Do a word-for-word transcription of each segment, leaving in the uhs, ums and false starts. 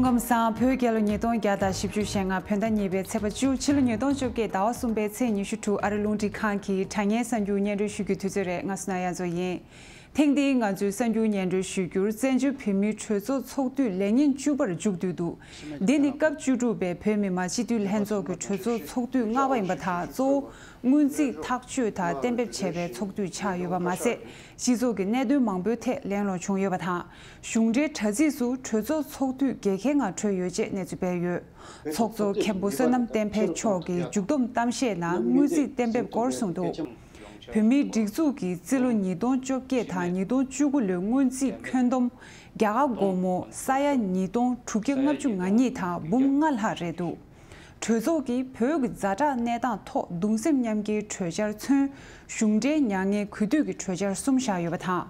སྐུ་ཁམས་བཟང་། བོད་རྒྱལ་ལོ་ཉིས་སྟོང་བརྒྱ་དང་བཞི་བཅུ་ཞེ་ལྔ་བོད་ཟླ་གཉིས་པའི་ཚེས་པ་བཅུ། ཕྱི་ལོ་ཉིས་སྟོང་བཅོ་བརྒྱད་ཟླ་བ་གསུམ་པའི་ཚེས་ཉི་ཤུ་དྲུག་ཨ་རི་རླུང་འཕྲིན་ཁང་གི་དྲ་བརྙན་གསར་འགྱུར་སྙན་སྒྲོན་ཞུ་རྒྱུའི་དུས་ཚོད་རེད། ང་སུ་ན་ཡ་མཚོ་ཡིན། ཐེངས་འདིའི་ང་ཚོའི་གསར་འགྱུར་སྙན་སྒྲོན་ཞུ་རྒྱུར། བཙན་བྱོལ་བོད་མིའི་གྲོས་ཚོགས་ཚོགས་དུས་ལས་ཉིན་བཅུ་པར་མཇུག་བསྡུས་འདུག་འདི་ནི་སྐབས་བཅུ་དྲུག་པའི་བོད་མི་མང་སྤྱི་འཐུས་ལྷན་ཚོགས་ཀྱི་གྲོས་ཚོགས་ཚོགས་དུས་ལྔ་པ་ཡིན་པ་དང་། གཙོ་བོ་སྔོན་རྩིས་ཐག་གཅོད་དང་གཏན་འབེབས་བྱས་པའི་ཚོགས་དུས་ཆགས་ཡོད་པ་མ་ཟད། སྤྱི་ཚོགས་ཀྱི་གནད་དོན་མང་པོའི་ཐད་གླེང་སློང་བྱུང་ཡོད་པ་དང་། གཞུང་འབྲེལ་དྲ་ཚིགས་སུ་གྲོས་ཚོགས་ཚོགས་དུས་རྒྱལ་ཁའི་ངང་གྲོལ་ཡོད་ཅེས་གནས་ཚུལ་སྤེལ་ཡོད། ཚོགས་གཙོ་མཁན་པོ་བསོད་ནམས་བསྟན་འཕེལ་མཆོག་གིས་མཇུག་བསྡོམས་གཏམ་བཤད་ནང་སྔོན་རྩིས་གཏན་འབེབས་སྐོར་གསུངས་འདུག་བོད་མིའི་སྒྲིག་འཛུགས་ཀྱིས་རྩིས་ལོ་ཉིས་སྟོང་བཅོ་བརྒྱད་དང་ཉིས་སྟོང་བཅུ་དགུ་ལོའི་སྔོན་རྩིས་ཁྱོན་བསྡོམས་རྒྱ་གར་སྒོར་མོ་ས་ཡ་ཉིས་སྟོང་དྲུག་བརྒྱ་ལྔ་བཅུ་ང་གཉིས་དང་འབུམ་ལྔ་ལྷག་རེད་འདུག་གྲོས་ཚོགས་ཀྱིས་བོད་ཀྱི་ཛ་དྲག་གནས་སྟངས་ཐོག་གདུང་སེམས་མཉམ་སྐྱེའི་གྲོས་འཆར་ཚུན། གཞུང་འབྲེལ་མྱ་ངན་གུས་འདུད་ཀྱི་གྲོས་འཆར་གསུམ་བཞག་ཡོད་པ་དང་།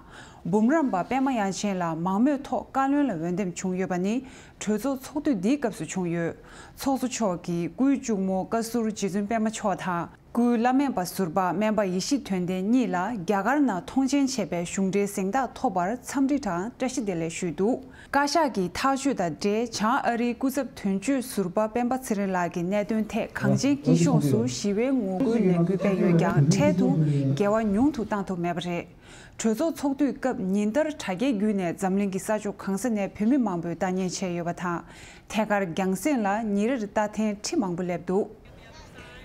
འབུམ་རམས་པ་པད་མ་དབྱངས་ཅན་ལགས་མང་མོས་ཐོག་བཀའ་བློན་ལ་འོས་འདེམས་བྱུང་ཡོད་པ་ནི། གྲོས་ཚོགས་ཚོགས་དུས་འདིའི་སྐབས་སུ་བྱུང་ཡོད། ཚོགས་གཙོ་མཆོག་གིས་སྐུའི་གཅུང་མོ་བཀའ་ཟུར་རྗེ་བཙུན་པད་མ་མཆོག་དང་། སྐུའི་བླ་སྨན་པ་ཟུར་པ་སྨན་པ་ཡེ་ཤེས་དོན་ལྡན་གཉིས་ལ་རྒྱ་གར་ནང་མཐོང་མཆན་བྱས་པའི་གཞུང་འབྲེལ་གཟེངས་རྟགས་ཐོབ་པར་འཚམས་འདྲི་དང་བཀྲ་ཤིས་བདེ་ལེགས་ཞུས་འདུག་བཀའ་ཤག་གི་ཐག་གཅོད་དང་འབྲེལ། བྱང་ཨ་རིའི་སྐུ་ཚབ་དོན་གཅོད་ཟུར་པ་སྤེན་པ་ཚེ་རིང་ལགས་ཀྱི་གནད་དོན་ཐད་གངས་ཅན་སྐྱིད་གཤོངས་སུ་ཞི་བའི་ངོ་རྒོལ་ལས་འགུལ་སྤེལ་ཡོད་ཀྱང་། འཕྲལ་དུ་འགྱུར་བ་ཉུང་དུ་བཏང་ཐུབ་མེད་པ་རེད། གྲོས་ཚོགས་ཚོགས་དུས་སྐབས་ཉིན་ལྟར་དྲ་རྒྱའི་བརྒྱུད་ནས་འཛམ་གླིང་གི་ས་ཕྱོགས་གང་ས་ནས་བོད་མི་མང་པོས་བརྡ་རྙན་བྱས་ཡོད་པ་དང་། ཐད་ཀར་རྒྱང་སྲིང་ལ་ཉིན་རེར་རྟགས་འཐེན་ཁྲི་མང་པོ་སླེབས་འདུག་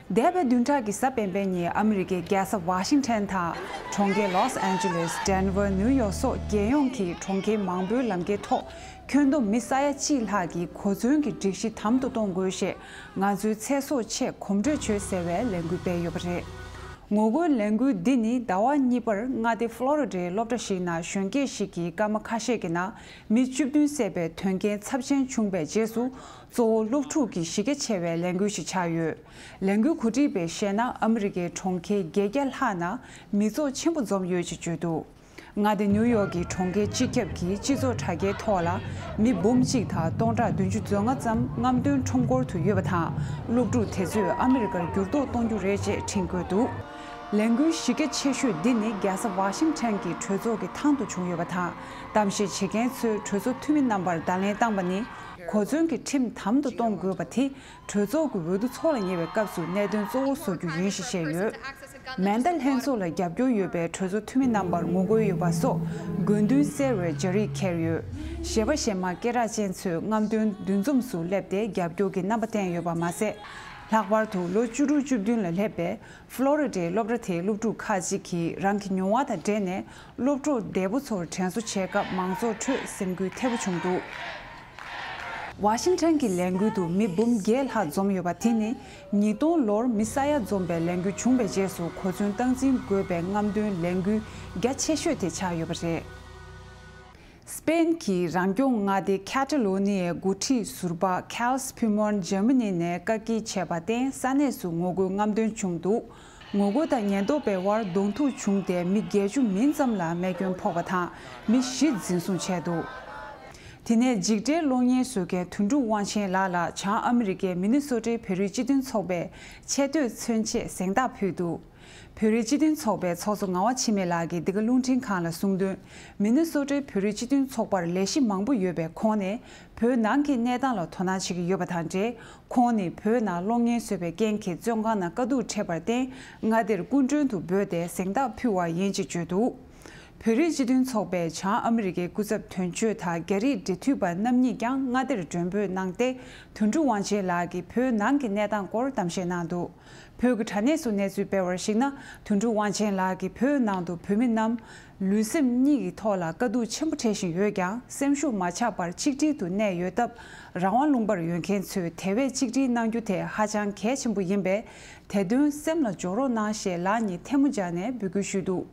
འདས་པའི་བདུན་ཕྲག་གི་གཟའ་སྤེན་པའི་ཉིན་ཨ་མི་རི་ཀའི་རྒྱལ་ས་ཝ་ཤིང་ཊོན་དང་། གྲོང་ཁྱེར་ལོས་ཨན་ཇེ་ལེས། ཌེན་ཝར། ནིའུ་ཡོག་སོགས་རྒྱལ་ཡོངས་ཀྱི་གྲོང་ཁྱེར་མང་པོའི་ལམ་ཁའི་ཐོག་ཁྱོན་བསྡོམས་མི་ས་ཡ་གཅིག་ལྷག་གིས་གོ་མཚོན་གྱི་སྒྲིག་གཞི་དམ་དུ་གཏོང་དགོས་ཞེས་ང་ཚོའི་ཚེ་སྲོག་ཆེད་གོམ་བགྲོད་བྱོས་ཟེར་བའི་ལས་འགུལ་སྤེལ་ཡོད་པ་རེད། ངོ་རྒོལ་ལས་འགུལ་འདི་ནི་ཟླ་བ་གཉིས་པར་མངའ་སྡེ་ཧྥ་ལོ་རི་ཌའི་སློབ་གྲྭ་ཞིག་ནང་གཞོན་སྐྱེས་ཤིག་གིས་སྐར་མ་ཁ་ཤས་ཀྱི་ནང་མི་བཅུ་བདུན་བསད་པའི་དོན་རྐྱེན་ཚབས་ཆེན་བྱུང་བའི་རྗེས་སུ། གཙོ་བོ་སློབ་ཕྲུག་གི་གཞི་རྒྱ་ཆེ་བའི་ལས་འགུལ་ཞིག་ཆགས་ཡོད། ལས་འགུལ་གོ་སྒྲིག་པས་བཤད་ན། ཨ་མི་རི་ཀའི་གྲོང་ཁྱེར་བརྒྱད་བརྒྱ་ལྷག་ནང་མི་ཚོགས་ཆེན་པོ་འཛོམས་ཡོད་ཅེས་བརྗོད་འདུག་མངའ་སྡེ་ནིའུ་ཡོག་གི་གྲོང་ཁྱེར་སྤྱི་ཁྱབ་ཀྱི་སྤྱི་ཚོགས་དྲ་རྒྱའི་ཐོག་ལ་མི་འབུམ་གཅིག་དང་སྟོང་ཕྲག་བདུན་ཅུ་དོན་ལྔ་ཙམ་རྔམ་སྟོན་ཁྲོམ་སྐོར་དུ་ཡོད་པ་དང་། སློབ་ཕྲུག་དེ་ཚོས་ཨ་མི་རི་ཀར་འགྱུར་ལྡོག་གཏོང་རྒྱུ་རེད་ཅེས་འཕྲིན་བཀོད་འདུག་ལས་འགུལ་གཞི་རྒྱ་ཆེ་ཤོས་འདི་ནི་རྒྱལ་ས་ཝ་ཤིང་ཊོན་གྱི་གྲོས་ཚོགས་ཀྱི་ཐང་དུ་བྱུང་ཡོད་པ་དང་། གཏམ་བཤད་བྱེད་མཁན་ཚོས་གྲོས་ཚོགས་འཐུས་མི་རྣམ་པར་བརྡ་ལན་བཏང་པ་ནི། གོ་མཚོན་གྱི་ཁྲིམས་དམ་དུ་གཏོང་དགོས་པ་དེ་གྲོས་ཚོགས་ཀྱི་འོས་བསྡུ་འཚོགས་ལ་ཉེ་བའི་སྐབས་སུ་གནད་དོན་གཙོ་བོ་བཟོ་རྒྱུ་ཡིན་ཞེས་བཤད་ཡོད། མེ་མདའ་ལྷན་ཚོགས་ལ་རྒྱབ་སྐྱོར་ཡོད་པའི་གྲོས་ཚོགས་འཐུས་མི་རྣམ་པར་ངོ་རྒོལ་ཡོད་པ་སོགས་དགོས་འདུན་གསལ་བའི་སྦྱར་ཡིག་འཁྱེར་ཡོད། གཞས་པ་གཞས་མ་སྐད་གྲགས་ཅན་ཚོས་རྔམ་སྟོན་འདུ་འཛོམས་སུ་སླེབས་ཏེ་རྒྱབ་སྐྱོར་གྱི་རྣམ་པ་བསྟན་ཡོད་པ་མ་ཟད། ལྷག་པར་དུ་ལོ་བཅུ་དྲུག་བཅུ་བདུན་ལ་སླེབས་པའི་ཧྥ་ལོ་རི་ཌའི་སློབ་གྲྭ་དེའི་སློབ་ཕྲུག་ཁག་ཅིག་གིས་རང་གི་མྱོང་བ་དང་འབྲེལ་ནས། སློབ་གྲོགས་འདས་པོ་ཚོར་དྲན་གསོ་བྱེད་སྐབས་མང་ཚོགས་ཁྲོད་སེམས་འགུལ་ཐེབས་པོ་བྱུང་འདུག་ཝ་ཤིང་ཊོན་གྱི་ལས་འགུལ་དུ་མི་འབུམ་བརྒྱད་ལྷག་འཛོམས་ཡོད་པ་དེ་ནི། ཉིས་སྟོང་ལོར་མི་ས་ཡ་འཛོམས་པའི་ལས་འགུལ་བྱུང་བའི་རྗེས་སུ་གོ་མཚོན་སྟངས་འཛིན་དགོས་པའི་རྔམ་སྟོན་ལས་འགུལ་རྒྱ་ཆེ་ཤོས་དེ་ཆགས་ཡོད་པ་རེད། སྤེན་གྱི་རང་སྐྱོང་མངའ་སྡེ་ཁ་ཏ་ལོ་ནི་ཡའི་འགོ་ཁྲིད་ཟུར་པ་ཁལ་སི་ཕུ་མོན་འཇར་མ་ནི་ནས་བཀག་སྐྱིལ་བྱས་པར་བརྟེན་ས་གནས་སུ་ངོ་རྒོལ་རྔམ་སྟོན་བྱུང་འདུག་ངོ་རྒོལ་དང་ཉེན་རྟོག་པའི་དབར་གདོང་ཐུག་བྱུང་སྟེ་མི་བརྒྱད་ཅུ་མིན་ཙམ་ལ་རྨས་སྐྱོན་ཕོག་པ་དང་མི་བཞི་འཛིན་བཟུང་བྱས་འདུག་དེ་ནས་འཇིགས་བྲལ་གློག་བརྙན་བཟོ་མཁན་དོན་གྲུབ་དབང་ཆེན་ལགས་ལ་བྱང་ཨ་མི་རི་ཀའི་མི་ནི་སོ་ཊའི་བོད་རིགས་སྤྱི་མཐུན་ཚོགས་པས་ཆེ་བསྟོད་མཚོན་ཆེད་གཟེངས་རྟགས་ཕུལ་འདུག་བོད་རིགས་སྤྱི་མཐུན་ཚོགས་པའི་ཚོགས་གཙོ་ངག་དབང་འཆི་མེད་ལགས་ཀྱིས་འདི་ག་རླུང་འཕྲིན་ཁང་ལ་གསུངས་དོན། མི་ནི་སོ་ཊའི་བོད་རིགས་སྤྱི་མཐུན་ཚོགས་པར་ལས་གཞི་མང་པོ་ཡོད་པའི་ཁོངས་ནས་བོད་ནང་གི་གནས་སྟངས་ལ་དོ་སྣང་བྱེད་ཀྱི་ཡོད་པ་དང་འབྲེལ། ཁོང་ནི་བོད་ནང་གློག་བརྙན་བཟོས་པའི་རྐྱེན་གྱིས་བཙོན་ཁང་ནང་དཀའ་སྡུག་འཕྲད་པར་བརྟེན་མངའ་སྡེར་སྐུ་མགྲོན་དུ་འབོད་དེ་གཟེངས་རྟགས་ཕུལ་བ་ཡིན་ཅེས་བརྗོད་འདུག་བོད་རིགས་སྤྱི་མཐུན་ཚོགས་པའི་བྱང་ཨ་མི་རི་ཀའི་སྐུ་ཚབ་དོན་གཅོད་དང་རྒྱ་རིགས་འབྲེལ་མཐུད་པ་རྣམ་གཉིས་ཀྱང་མངའ་སྡེར་མགྲོན་འབོད་གནང་སྟེ། དོན་གྲུབ་དབང་ཆེན་ལགས་ཀྱིས་བོད་ནང་གི་གནས་སྟངས་སྐོར་གཏམ་བཤད་གནང་འདུག་བོད་ཀྱི་དྲ་གནས་སུ་གནས་ཚུལ་སྤེལ་བར་གཞིགས་ན། དོན་གྲུབ་དབང་ཆེན་ལགས་ཀྱིས་བོད་ནང་དུ་བོད་མི་རྣམས་ལུས་སེམས་གཉིས་ཀྱི་ཐོག་ལ་དཀའ་སྡུག་ཆེན་པོ་འཕྲད་བཞིན་ཡོད་ཀྱང་། སེམས་ཤུགས་མ་ཆག་པར་ཆིག་སྒྲིལ་དུ་གནས་ཡོད་སྟབས། རང་དབང་ལུང་པར་ཡོད་མཁན་ཚོས་དེ་བས་ཆིག་སྒྲིལ་གནང་རྒྱུ་དེ་ཧ་ཅང་གལ་ཆེན་པོ་ཡིན་པས། དེ་དོན་སེམས་ལ་འཇོག་རོགས་གནང་ཞེས་ལག་གཉིས་ཐལ་མོ་སྦྱར་ནས་འབོད་སྐུལ་ཞུས་འདུག་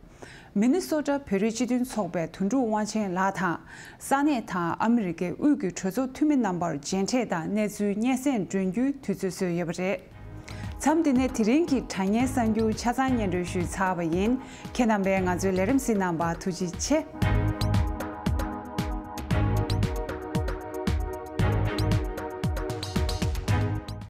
མི་ནི་སོ་ཊ་བོད་རིགས་སྤྱི་མཐུན་ཚོགས་པའི་དོན་གྲུབ་དབང་ཆེན་ལགས་དང་། ས་གནས་དང་ཨ་མི་རི་ཀའི་དབུས་ཀྱི་གྲོས་ཚོགས་འཐུས་མི་རྣམ་པར་མཇལ་འཕྲད་དང་གནས་ཚུལ་སྙན་སེང་སྒྲོན་རྒྱུའི་དུས་ཚོད་བཟོས་ཡོད་པ་རེད། མཚམས་འདི་ནས་དེ་རིང་གི་དྲ་བརྙན་གསར་འགྱུར་ཆ་ཚང་སྙན་སྒྲོན་ཞུས་ཚར་བ་ཡིན། ཁྱེད་རྣམ་པས་ང་ཚོའི་ལས་རིམ་གཟིགས་གནང་བར་ཐུགས་རྗེ་ཆེ།